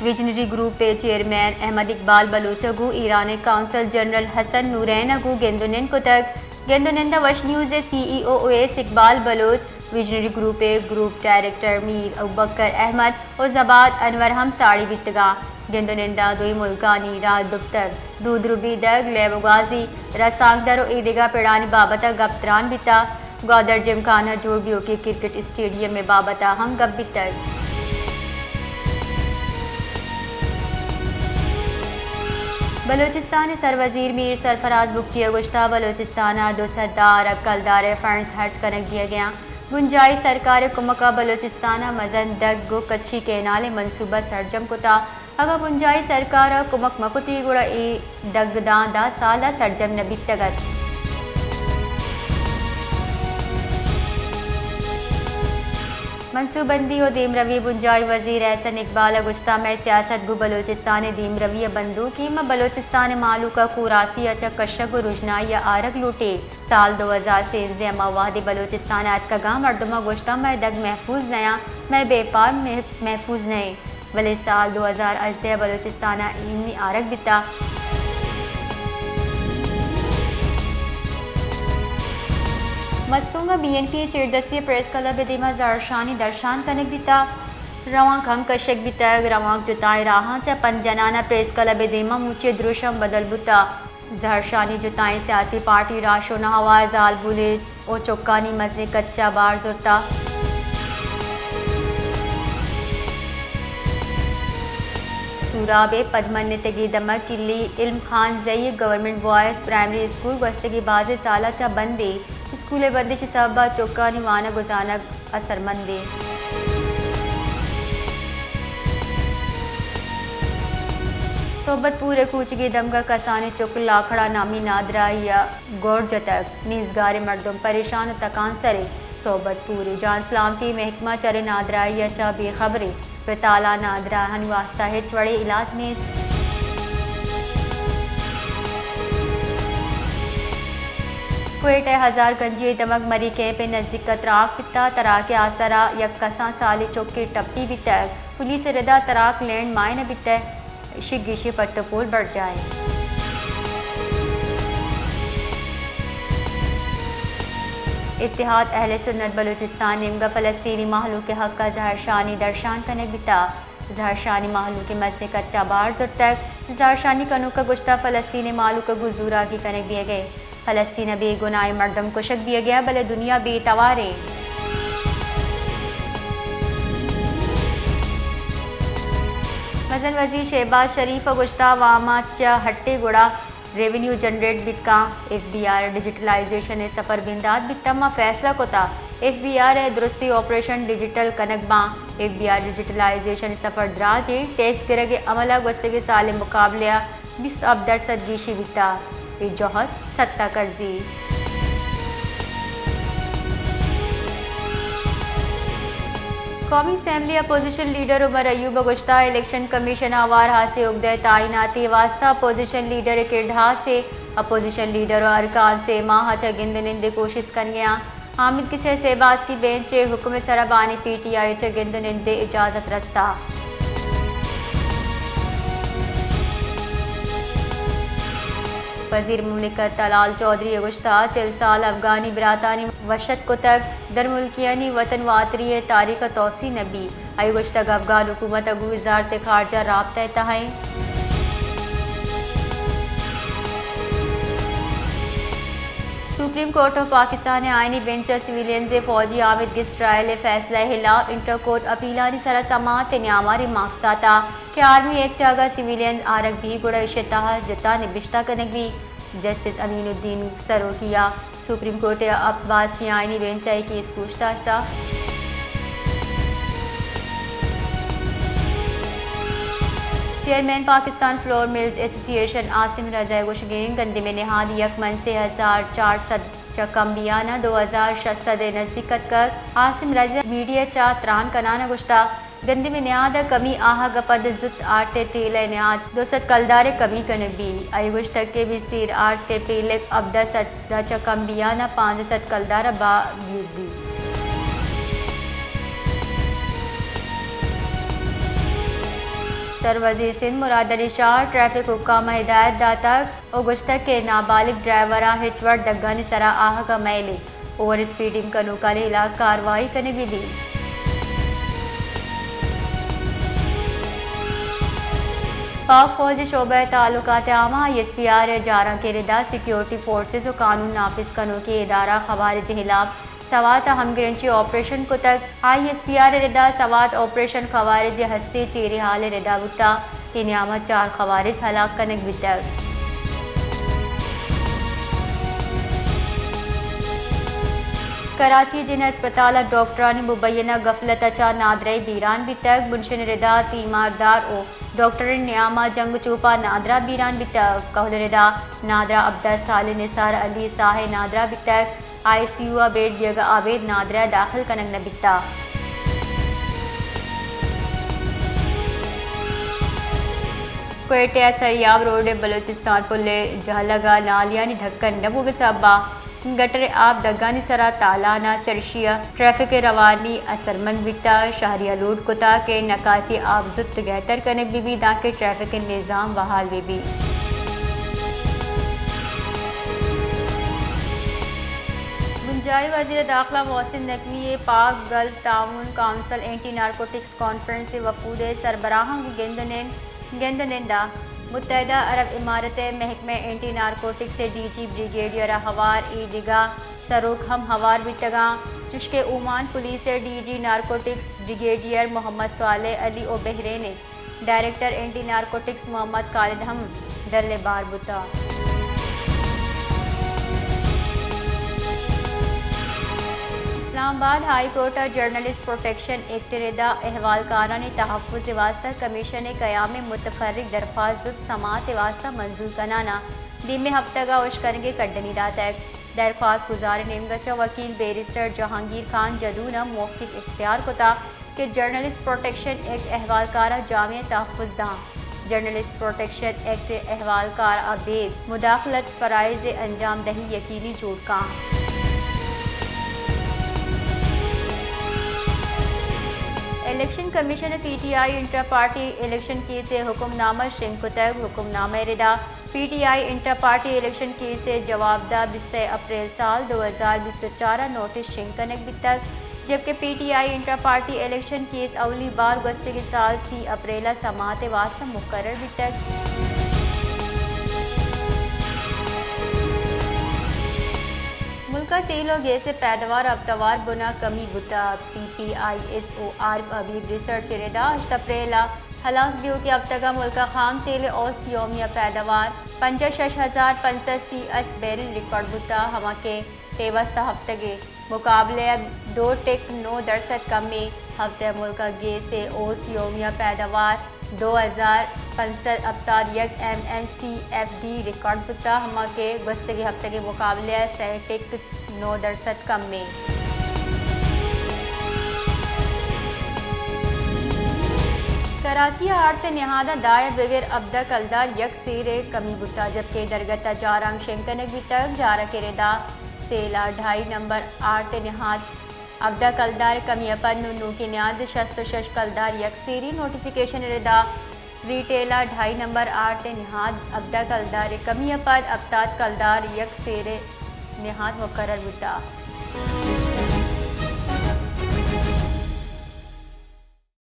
Visionary group ءِ چیئرمین احمد اقبال بلوچ ءَ گوں ایران ءِ قونصل جنرل حسن نورین ءَ گوں گند ءُ نند کتگ۔ گند ءُ نند ءَ وش نیوز ءِ سی ای او اویس اقبال بلوچ، ویژنری گروپ ءِ گروپ ڈائریکٹر میر ابوبکر احمد ءُ زباد انور ہم ساڑی بیتگ اَنت۔ گند ءُ نند ءَ دوئیں ملکانی راجدپتر، دود ربیدگ، لیب ءُ گوازی، رسانکدر ءُ ایدگہ پڑانی بابت ءَ گپ تران بیتگ۔ گوادر جمکان ءَ جوڑ بیوکیں کرکٹ اسٹیڈیم ءِ بابت ءَ ہم گپ بیتگ۔ بلوچستان ءِ سروزیر میر سرفراز بگٹی ءَ گوشتگ، بلوچستان ءَ دو سد ءُ دہ ارب کلدار ءِ فنڈز ہرچ کنگ دیگ ءَ اَنت۔ بنجاہی سرکار ءِ کمک ءَ بلوچستان ءَ مزن دگ ءُ کچھی کینال ءِ منصوبہ سرجم کتگ۔ اگاں بنجاہی سرکار ءَ کمک مہ کتیں گڑا اے دگ داں دہ سال ءَ سرجم نہ بیتگ اَت۔ منصوبہ بندی ءُ دیمروی، بنجاہی وزیر احسن اقبال ءَ گوشتگ، مئے سیاست گوں بلوچستان ءِ دیمروی ءَ بندوک اِنت، ما بلوچستان ءِ مہلوک ءَ کوراسی ءَ چہ کشگ ءُ رژنائی ءَ آرگ لوٹ ایں۔ سال دو ہزار سیزدہ ءَ ما وہدے بلوچستان ءَ اتکگ آں، مردماں گوشتگ مئے دگ محفوظ نہ اَنت، مئے بیپار مح-، محفوظ نہ اِنت، بلے سال دو ہزار ہژدہ ءَ بلوچستان ءَ ایمنی آرگ بیتگ۔ مستونگ ءَ بی این پی ءِ چیردستی ءَ پریس کلب ءِ دیما زہرشانی درشان کنگ بیتگ۔ روانک ہم کشگ بیتگ۔ روانک جتائیں راہاں چہ پنجنان ءَ پریس کلب ءِ دیما موچی ءِ دروشم بدل بوتگ۔ زہرشانی جتائیں سیاسی پارٹی، راہشون ءُ ہوار، زالبولے ءُ چکانی مزنیں کچ ءَ بار زرتگ۔ سوراب ءِ پدمنتگیں دمگ کلی علم خان زئی ءِ گورنمنٹ بوائز پرائمری اسکول گوستگیں بازیں سال ءَ چہ بند اِنت۔ اسکول ءِ بندش ءِ سبب ءَ چکانی وانگ ءُ زانگ اثرمند اِنت۔ صحبت پور ءِ کوچگیں دمگ ءَ کسانیں چک لاکڑا نامی نادراہی ءَ گور جتگ۔ نیزگاریں مردم پریشان ءُ تکانسر اَنت۔ صحبت پور ءِ جان سلامتی محکمہ چرے نادراہی ءَ چہ بے خبر اِنت۔ اسپتال ءَ نادراہانی واستہ ہچ وڑیں علاج نیست۔ کوئٹہ ءِ ہزار گنجی ءِ دمگ مری کیمپ ءِ نزیک ءَ تراک بیتگ۔ تراک ءِ آسر ءَ یک کسان سالیں چکے ٹپی بیتگ۔ پولیس ءِ رد ءَ تراک لینڈ مائن بیتگ۔ ایشی ءِ گیشیں پٹ ءُ پول برجاہ اِنت۔ اتحاد اہل سنت بلوچستان ءِ نیمگ ءَ فلسطینی مہلوک ءِ حق ءَ زہرشانی درشان کنگ بیتگ۔ زہرشانی مہلوک ءِ مزنیں کچ ءَ بار زرتگ۔ زہرشانی کنوکاں گوشتگ فلسطین ءِ مہلوک ءَ گوں زوراکی کنگ دیگ ءَ اِنت۔ فلسطین ءَ بے گناہیں مردم کشگ دیگ ءَ اَنت، بلے دنیا بے توار اِنت۔ مزن وزیر شہباز شریف ءَ گوشتگ، عوام ءَ چہ ہٹے گڑا ریونیو جنریٹ بیت کنت۔ ایف بی آر ءِ ڈیجیٹلائزیشن ءِ سفر بندات بیتگ، ما فیصلہ کتگ ایف بی آر ءِ درستیں آپریشن ڈیجیٹل کنگ بنت۔ ایف بی آر ڈیجیٹلائزیشن ءِ سفر دراج اِنت، ٹیکس گرگ ءِ عمل ءَ گوستگیں سال ءِ مقابلہ ءَ بیست ہپت درسد گیشی بیتگ۔ اے جہد ستا کرزی۔ قومی اسمبلی اپوزیشن لیڈر عمر ایوب ءَ گوشتگ، الیکشن کمیشن ءَ ہوار ہاسیں اگدہ ءِ تعیناتی ءِ واستہ اپوزیشن لیڈر ءِ کرد ہاسیں۔ اپوزیشن لیڈر ءُ ارکان سے ماہ ءَ چہ گند ءُ نند ءِ کوشست کنگ ءَ اَنت۔ حامد گسیل سیباسکی بینچ ءِ حکم ءِ سرا بانی پی ٹی آئی ءَ چہ گند ءُ نند ءِ اجازت رستہ۔ وزیر مملکت طلال چوہدری ءَ گوشتگ، چل سال افغانی براتانی وشت کتگ، درملکیانی وطن واتری ءِ تاریخ ءَ توسیع نہ بیت۔ آئی ءَ گوشتگ، افغان حکومت ءَ گوں وزارت خارجہ رابطہ ءِ تہا اِنت۔ سپریم کورٹ آف پاکستان ءِ آئینی بینچ ءَ سویلینز ءِ فوجی آمید گس ٹرائل ءِ فیصلہ ءِ ہلاپ انٹر کورٹ اپیلانی سرا سماعت ءِ نیام ءَ ریمارکس داتگ کہ آرمی ایکٹ ءَ اگاں سویلینز آرگ بیت گڑا ایشی ءِ تہا جتا نبشتہ کنگ بیت۔ جسٹس امین الدین سروکی ءَ سپریم کورٹ ءِ ہپت باسکی آئینی بینچ ءَ اے کیس گوش داشتگ۔ چیئرمین پاکستان فلور ملز ایسوسی ایشن عاصم رضا ءِ گوشگ اِنت، گندم ءِ نہاد یک من سے ہزار چار سد چہ کم بیان ءَ دو ہزار شش سد ءِ نزیک اتکگ۔ عاصم رضا ءَ میڈیا ءَ چہ تران کنان ءَ گوشتگ، گندم ءِ نہاد ءِ کمی آہگ ءَ پد زوت آرت ءِ تیل ءِ نہاد دو سد کلدار ءِ کمی کنگ بیت۔ آئی ءَ گوشتگ کہ بی سیر آرت ءِ پیلک ہبدہ سد ءَ چہ کم بیان ءَ پانزدہ سد کلدار ءَ بہا بیت بیت۔ سروزیر سندھ مراد علی شاہ ءَ ٹریفک حکام ءَ ہدایت داتگ ءُ گوشتگ کہ نابالغ ڈرائیوراں ہچ وڑ دگانی سرا آہگ ءَ مئیلے، اوور اسپیڈنگ کنوکانی ہلاک کاروائی کنگ بہ بیت۔ پاک فوج ءِ شعبہ تعلقات عامہ، آئی ایس پی آر، ءِ جارانک ءِ ردا سیکیورٹی فورسز ءُ قانون نافذ کنوکیں ادارہ خوارج ءِ ہلاپ سوات ءَ ہمگرنچی آپریشن کتگ۔ آئی ایس پی آر ءِ ردا سوات آپریشن خوارج ءِ ہستی چیری حال ءِ ردا بوتگ۔ اے نیام ءَ چار خوارج ہلاک کنگ بیتگ۔ کراچی ءِ جناح ہسپتال ءَ ڈاکٹرانی مبینہ غفلت ءَ چہ نادرہ بیران بیتگ۔ بنشن ءِ ردا تیماردار ءُ ڈاکٹرانی نیام ءَ جنگ ءُ چوپ ءَ نادرہ بیران بیتگ۔ کہول ءِ ردا نادرہ ہبدہ سالیں نثار علی ساہ ءِ نادرہ بیتگ۔ آئی سی یو ءَ بیڑ دیگ ءَ ابید نادرہ داخل کنگ نہ بیتگ۔ کوئٹہ ءِ سریاب روڈ ءِ بلوچستان پل ءِ جہلگ ءَ نالیانی ڈھکن نہ بوگ ءِ سبب ءَ گٹر ءِ آپ دگانی سرا تالان ءَ، چریشی ءَ ٹریفک ءِ روانی اثرمند بیتگ۔ شہری ءَ لوٹ کتگ کہ نکاسی آپ زوت گہتر کنگ بہ بیت، دانکہ ٹریفک ءِ نظام بحال بہ بیت۔ بنجاہی وزیر داخلہ محسن نقوی ءَ پاک گلف تعاون کونسل اینٹی نارکوٹکس کانفرنس ءِ وفود ءِ سربراہاں گوں گند ءُ نند، گند ءُ نند ءَ متحدہ عرب امارات ءِ محکمہ اینٹی نارکوٹکس ءِ ڈی جی بریگیڈیئر ءَ ہوار اے دگہ سروک ہم ہوار بیتگ اَنت، چوشکہ اومان پولیس ءِ D G narcotics brigadier Muhammad صالح علی ءُ بحرین ءِ ڈائریکٹر اینٹی نارکوٹکس محمد خالد ہم ڈل ءِ بہر بوتگ۔ اسلام آباد، ہائی کورٹ ءَ جرنلسٹ پروٹیکشن ایکٹ ءِ ردا احوالکارانی تحفظ ءِ واستہ کمیشن ءِ قیام ءِ متفرق درخواست زوت سماعت ءِ واستہ منظور کنان ءَ دیمی ہفتگ ءَ اشکنگ ءِ کڈنی داتگ۔ درخواست گزارے نیمگ ءَ چہ وکیل بیرسٹر جہانگیر خان جدون ءَ موقف اختیار کتگ کہ جرنلسٹ پروٹیکشن ایکٹ احوالکار ءَ جامع تحفظ داں۔ جرنلسٹ پروٹیکشن ایکٹ احوالکار ءَ بے مداخلت فرائض ءِ انجام دہی یقینی جوڑ کاں۔ الیکشن کمیشن ءَ P T I intra party election case ءِ حکم نامہ شنگ کتگ۔ حکم نامہ ءِ ردا P T I intra party election case ءِ جواب دہ بیست ءُ سئے اپریل سال دو ہزار بیست ءُ چار ءَ نوٹس شنگ کنگ بیتگ، جبکہ پی T I intra party election case اولی بار گوستگیں سال سی اپریل ءَ سماعت ءِ واستہ مقرر بیتگ۔ ملک ءَ تیل ءُ گیس ءِ پیدوار ءَ ہپتہ وار بن ءَ کمی بوتگ۔ پی پی آئی ایس او عارف حبیب ریسرچ ءِ ردا ہشت اپریل ءَ ہلاس بیوکیں ہپتگ ءَ ملک ءَ خام تیل ءِ اوست یومیہ پیدوار پنجاہ شش ہزار پنچ سد سی ہشت بیرل ریکارڈ بوتگ، ہما کہ پیوستہ ہپتگ ءِ مقابلہ ءَ دو ٹک نو درسد کم ایں۔ ہپتہ ءَ ملک ءَ گیس ءِ اوست یومیہ پیدوار دو ہزار پنچ سد ہپتاد یک M N C F D record بوتگ، ہما کہ گوستگیں ہپتگ ءِ مقابلہ ءَ سئے ٹک نو درسد کم ایں۔ کراچی ءَ آڑت ءِ نہاداں دہ ءَ بگر ہبدہ کلدار یک سیر ءِ کمی بوتگ، جبکہ درگت ءَ جارانک شنگ کنگ بیتگ۔ جارانک ءِ ردا سیل ءَ ڈھائی نمبر آڑت ءِ نہاد ہبدہ کلدار ءِ کمی ءَ پد نوں نوکیں نہاد شست ءُ شش کلدار یک سیری۔ نوٹیفکیشن ءِ ردا ریٹیل ءَ ڈھائی نمبر آڑت ءِ نہاد ہبدہ کلدار ءِ کمی ءَ پد ہپتاد کلدار یک سیر ءِ نہاد مقرر بوتگ۔